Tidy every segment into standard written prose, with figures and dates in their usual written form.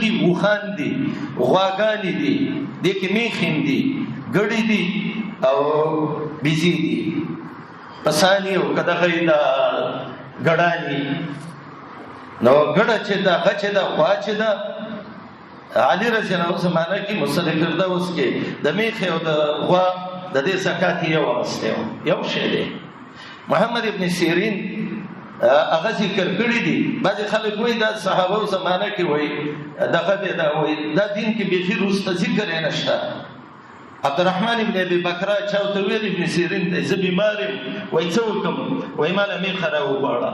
دي، اوښان دي، غواګانې دي، دې کې میخې هم دي، ګړې دي او بیزې دي، پسانې او که دغه یې دا ګړانې. نو ګړه چې ده، هغه چې ده، غوا چې ده، علي رضی الله عنه زمانه کې مسند فردوس کې د میخې او د غوا د دې زکات یې یو اخیستی و، یو شی دی. محمد ابن سیرین هغه ذکر کړی دی. بعضې خلک وایي دا صحابه زمانه کې وایي دغه دی، دا وایي دا دین کې بیخي وروسته ذکر یې نشته. عبدالرحمن ابن ابي بکر چا ورته ویل ابن سیرین ته، زه بیمار یم، وایي څه وکړم؟ وایي ما له میخه راوغواړه.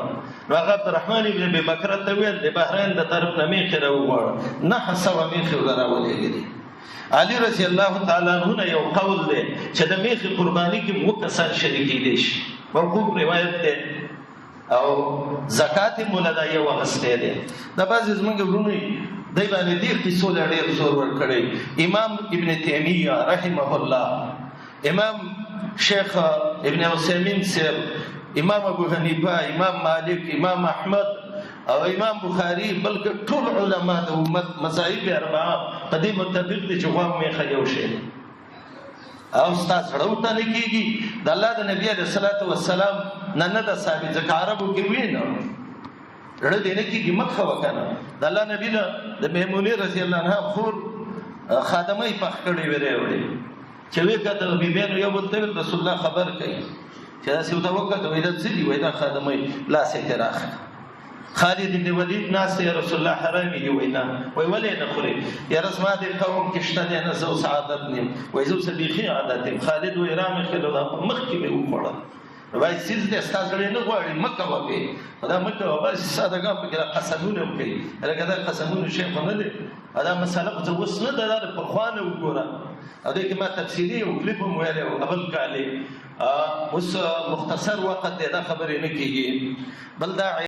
نو هغه عبدالرحمن ابن ابي بکر ته ویل د بحرین د طرف نه میخې راوغواړه، 900 میخې ورله راولېږلې. علي رضی الله تعالی عنه نه یو قول دی چې د میخې قرباني کې اووه کسان شریکېدی شي، موقوف روایت دی. او زکات یې مولا دا یو اخیستی دی. دا بعضې زموږ وروڼو دی باندې دې قصو له ډېر زور ورکړی. امام ابن تیمیه رحمه الله، امام شیخ ابن عثیمین صاحب، امام ابو حنیفه، امام مالک، امام احمد او امام بخاری، بلکې ټول علما د امت مذاهب اربعه په دې متفق دي چې غوا میخه یو شی دی. او ستا زړه ورته نه کېږي. د الله د نبي علیه الصلاة والسلام نه نه ده ثابت، ځکه عربو کې وي نه زړه دې نه کېږي، مه کوه که نه. د الله نبي له د میمونې رضی الله عنها خور خادمه یې پخ کړې وې راوړې، چې ویې کتل بیبیانو یو بل ته ویل رسول الله خبر کوي، چې داسې ورته وکتل، وایي دا څه دي؟ وایي دا خادمه یې لاس یې ترې راخله. خالد ابن ولید ناست یا رسول الله حرامي دي؟ وایي نه. وایي ولې نه خورې؟ یاره زما دې قوم کې شته دی نه، زه اوس عادت نه یم. وایي زه اوس بیخي عادت یم. خالد وایي رامې کړل، دا په مخ کې مې وخوړل. وایي څیز دی ستا زړه نه غواړي، مه کوه پرې، دا مه کوه. بعضې سادهګان پکې دا قسمونه هم کوي، لکه دا قسمونه شی خو نه دی، دا مسله خو څه اوس نه ده، دا د پخوا نه وګوره. او دې کې ما تفصیلي یو کلیپ هم ویلی و اول کال، اوس مختصر وخت دی، دا خبرې نه کېږي. بل دا